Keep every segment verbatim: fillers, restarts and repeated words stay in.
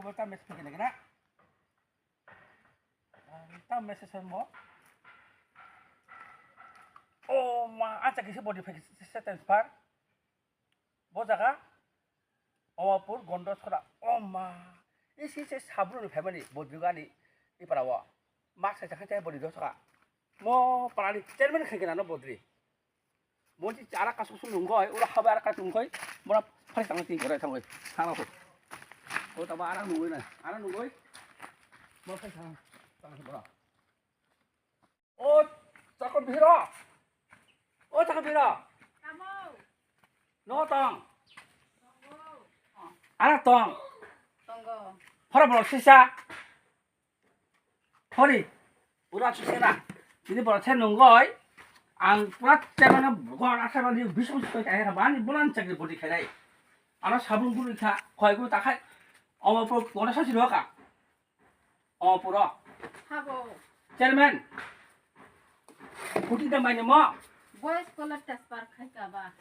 Welcome message phai khe na. Welcome message mo. Oh ma, acha kisa body phai kisa transfer. Bo jaga Omapur Gondosora. Oh ma, isi se sabru ni family bodri gani ipara wo. Mak sai jaga chai body dosaka. Mo parani chairman khai kena no bodri. Monti ara kasu su nungoi, ura haba ara kasu nungoi, mora phari tang ti gore tangoi, tang ko. O taba ara nungoi na, ara nungoi. Mora phari tang, tang bora. O, chakon bihiro. O, chakon bihiro. Tamo. No tong. Tongo. Ara tong. Tongo. Phara bora sisa. Hori, ura chusena. Bini bora the nungoi. Ang pura temana gora temana ni bisong bisong kaya ka bani bulan chakri bodi khainai. Ano sabun guru kha, khoi guru takhai. Omo pro kona sa siro ka. Omo puro. Habo. Chairman. Kuti da mai mo. Voice call transfer khai ka ba.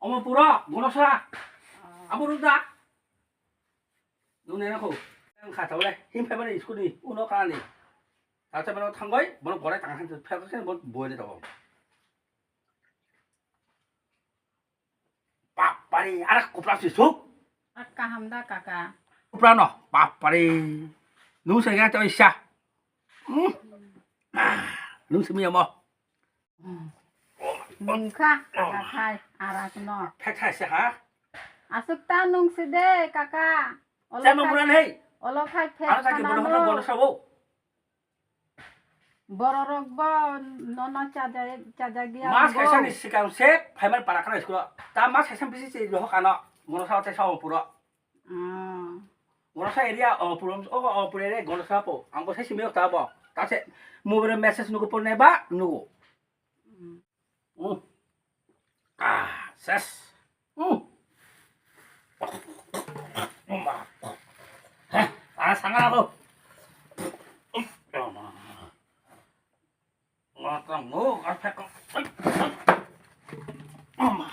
Omo puro, gono sa. Ah. Abo ruda. Nung nai nang kho. Ang kha tawle, him phai mani school ni, uno ka ni. Tata mano thangoi, bono borai tang han phai khe bono boi ni tabo. Bapari, ara kupra si suk. Ak kaham da kaka. Kupra no, bapari. Nung se ga to isa. Hmm. Ah, nung se mi amo. Nungkha, kaka khai, arak no. Phek khai se ha? Asuk ta nung si de, kaka. Olo Chama khai, bulan hei. Olo khai phek Ano ta ki khana bono no. Hono bono sabo. Bororok bo nono chaja, chaja giya Mas bo. Kaisa ni sikang se, phaiman para kana school. Ta mas kaisa bisi se roho kana. Bono sabo te sabo puro. Ah. Goroksa area, o, purom, o, o, pura area, goroksa po. Ang bo sai simi ta bo. Ta se, mobile message nugo por neba, nugo. Mm. Mm. Ah, ses. Mm. Uma. Heh, ah, sanga ako. Um, uma. Ngotong mo, ar phek ko. Ai, ai. Ama.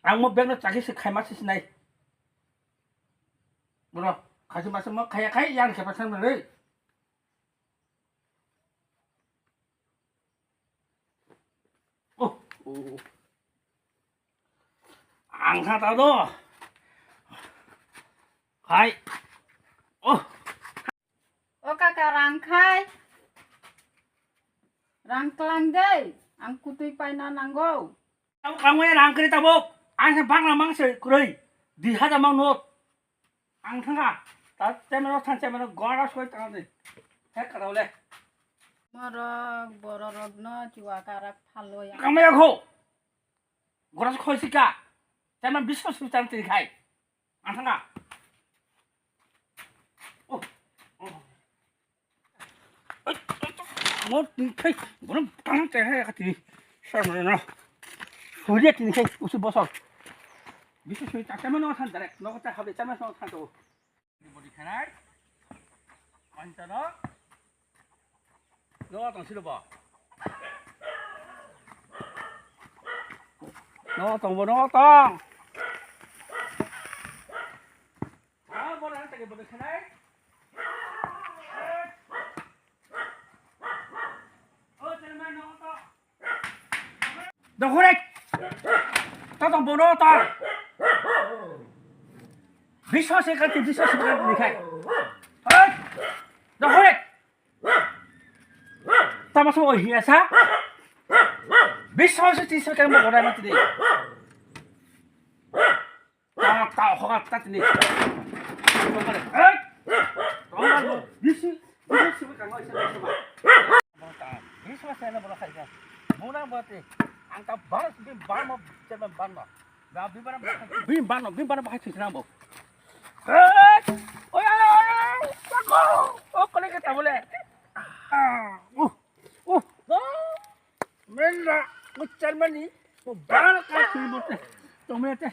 Ang mo bag no chagi se khai ma se sinai. Bro, khai se ma se mo khai khai yang se pa sang re. Oh, oh. Ang kha ta do. Hai. Oh. O kaka rang khai. Rang klang dei. Ang kutui paina nango. Ang kangwe rang kri tabok. Ang se bangla mang se kurui. Di haja mang not. Ang thanga. Ta chemeno than chemeno gora soi tang de. Hek ka le. Morok bororok no chuwa karak phaloi. Kangwe kho. Gora soi sika. Chemeno biswas sui tang tiri khai. Ang thanga. Oh. Oh. Mo tini khai, bono tang te hai ka tini. Sar mo no. Suriya tini khai, usu bosor. Bisu suri ta chama no than direct. No ta habe chama no than to. Body khanai. Panta no. No tang silo ba. No tang bo no tang. Ah, bola ang tagi bola khanai. Oh, chairman, no to. Dokhorek. To tong bono to. Biswas se kanti, biswas se kanti ni khai. Hoi. Dokhorek. Tama so hiya sa. Biswas se tisa kan mo borai mati de. Ta, ta, hoga, ta tini. Hei! Tongmar bo, bisi, bisi sibu kangma, sibu, sibu. Bo ta, bisi ma sena bo khai ka. Muna bo te, ang ta bas bi ban mo, sena ban mo. Ba bi ban mo, bi ban mo, bi ban mo khai sena bo. Hei! Oi, oi, oi, oi, oi, sako. O, kole ke tabule. Ah, uh, uh. Menra, mo chairman ni, mo ban ka sui bo te. Tongme te.